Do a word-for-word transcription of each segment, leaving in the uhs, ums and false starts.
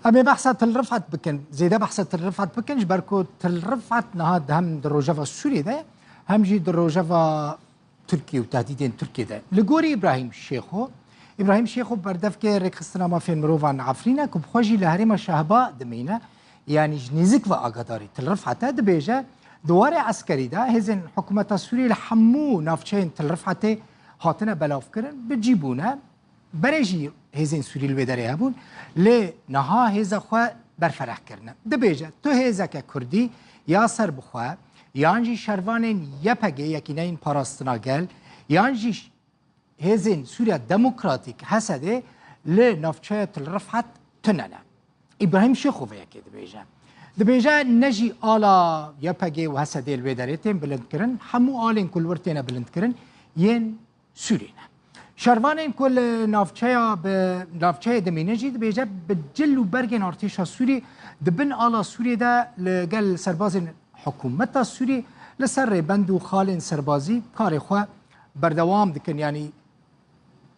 Em ê behsa Til Rifat bikin, zêde behsa Til Rifat bikin, ji ber ku Til Rifat niha di hem di rojeva Sûriyê de, hem jî di rojeva Tirkiye û tehdîdên Tirkiye de. Li gorî Îbrahîm Şêxo, Îbrahîm Şêxo berdevkê Rêkxistina Mafên Mirovan Efrîn e ku bi xwe jî li herêma Şehba dimîne, yanî ji nêzik ve agadarî Til Rifat e, dibêje, di warê eskerî de hêzên hikûmeta Sûriyê li hemû navçeyên Til Rifatê hatine belavkirin, bi cî bûne. Berê jî hêzên Sûrî li wê derê hebûn, lê niha hêza xwe berfereh kirine. Dibêje, tu hêzeke Kurdî ya serbixwe, yan jî şervanên Y P G, Yekîneyên Parastina Gel, yan jî hêzên Sûriya Demokratîk, H S D, li navçeya Til Rifat tune ne. Îbrahîm Şêxo vê yekê dibêje. Dibêje, ne jî ala Y P G û H S D li wê derê tên bilindkirin, hemû alên ku li wir têne bilindkirin, yên Sûrî ne. Şervanên ku li navçeya bi navçeyê dimînin jî dibêje bi cil û bergên artêşa Sûrî di bin ala Sûriyê de li gel serbazên hikûmeta Sûrî li ser rêbend û xalên serbazî karê xwe berdewam dikin. Yanî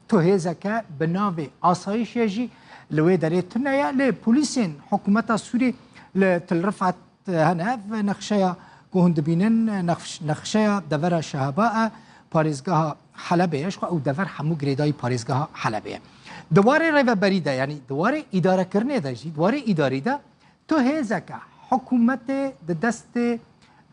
tu hêzeke bi navê asayişê jî li wê derê tune ye. Lê polîsên hikûmeta Sûrî li Til Rifat hene. Ev nexşeya ku hûn dibînin, nexş-, nexşeya devera Şehaba e, parêzgeha Helebê ye. Ji xwe ew dever hemû girêdayî parêzgeha Helebê ye. Di warê rêveberî de, yanî di warê îdarekirinê de jî, di warê îdarî de tu hêzeke hikûmetê di destê,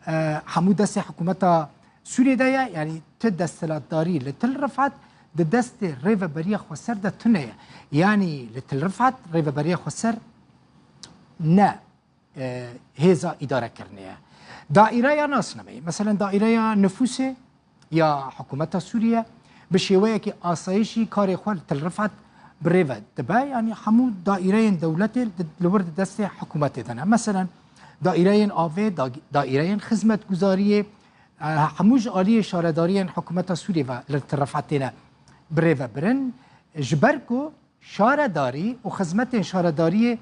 e, hemû destê hikûmeta Sûriyê de ye, yanî tu desthilatdarî li Til Rifat di destê Rêveberiya Xweser de tune ye. Yanî li Til Rifat Rêveberiya Xweser ne, e, hêza îdarekirinê ye. Daîreya nasnameyê, meselen daîreya nifûsê ya hikûmeta Sûriye bi şêweyekî asayişî karê xwe li Til Rifat bi rê ve dibe. Yanî hemû daîreyên dewletê di, li wir di destê hikûmetê de ne. Meselen daîreyên avê, da-, daîreyên xizmetguzariyê, e, hemû ji aliyê şaredariyên hikûmeta Sûriye ve li Til Rifat têne bi rê ve birin. Ji ber ku şaredarî û xizmetên şaredariyê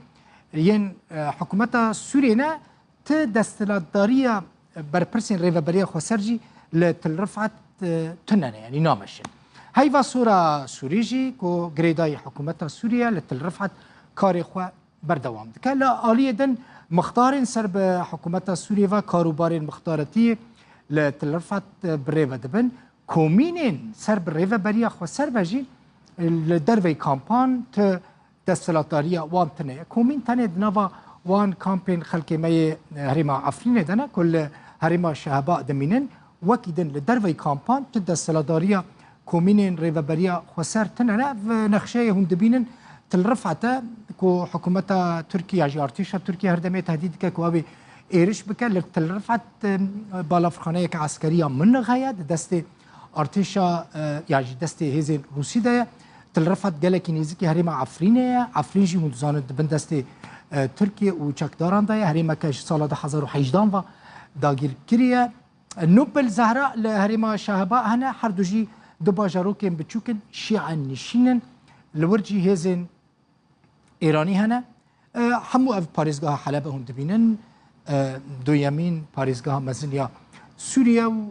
yên, e, hikûmeta Sûriyê ne, ti desthilatdariya berpirsên Rêveberiya Xweser jî li Til Rifat, e, tune ne, yanî nameşin. Heyva Sora Sûrî jî ku girêdayî hikûmeta Sûriye li Til Rifat karê xwe berdewam dike. Li aliyê din mixtarên ser bi hikûmeta Sûriyê ve karûbarên mixtaretiyê li Til Rifat, e, bi rê ve dibin. Komînên ser bi Rêveberiya Xweser ve jî, e, li derveyî kampan tu desthilatdariya wan tune ye. Komîn tenê di nava wan kampên xelkê me yê, e, herêma Efrînê de ne, ku li herêma Şehba dimînin. Wekî din li derveyî kampan tu desthilatdariya komînên Rêveberiya Xweser tune ne. Ev nexşeyê hûn dibînin Til Rifat e ku hikûmeta Tirkiye ya jî artêşa Tirkiye her demê tehdît dike ku ew ê êriş bike. Li Til Rifat, e, balafirxaneyeke eskerî ya Minix heye, di destê artêşa, e, ya jî destê hêzên Rûsî de ye. Til Rifat gelekî nêzîkî herêma Efrînê ye. Efrîn jî hûn dizanin di bin destê, e, Tirkiye û çekdaran de ye. Herêmeke ji sala du hezar û hejdan ve dagîr kiriye. Nûbil Zehra li herêma Şehba hene. Her du jî du bajarokên biçûk in, şîe nişîn in. Li wir jî hêzên Êranî hene. E, hemû ev parêzgeha Helebe hûn dibînin, e, duyemîn parêzgeha mezin ya Sûriye û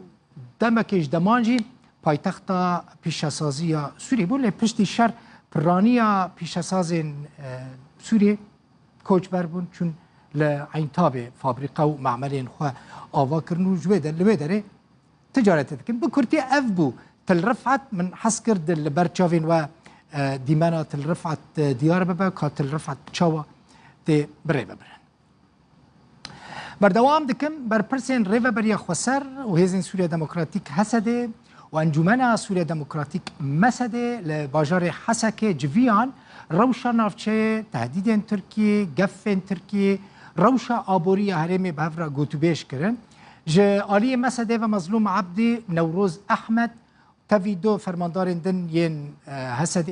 demekê ji deman jî paytexta pîşesazî ya Sûriyê bû. Lê piştî şer piraniya pîşesazên, e, Sûriyê koçber bûn, çûn li Eyntabê fabrîka û me'melên xwe ava kirin û ji wê de, li wê derê ticaretê dikin. Bi kurtî ev bû Til Rifat, min hez kir di li ber çavên we, e, dîmena Til Rifat, e, diyar bibe, ka Til Rifat çawa tê bi rê ve birin. Berdewam dikim, berpirsên Rêveberiya Xweser û Hêzên Sûriya Demokratîk, H S D, û Encûmena Sûriya Demokratîk, M S D, li bajarê Hesekê civiyan rewşa navçeyê, tehdîdên Tirkiyê, gefên Tirkiyê, rewşa aborî ya herêmê bi hev re gotûbêj kirin. Ji aliyê M S D ve Mezlûm Ebdî, Newroz Ehmed, tevî du fermandarên din yên, e, H S D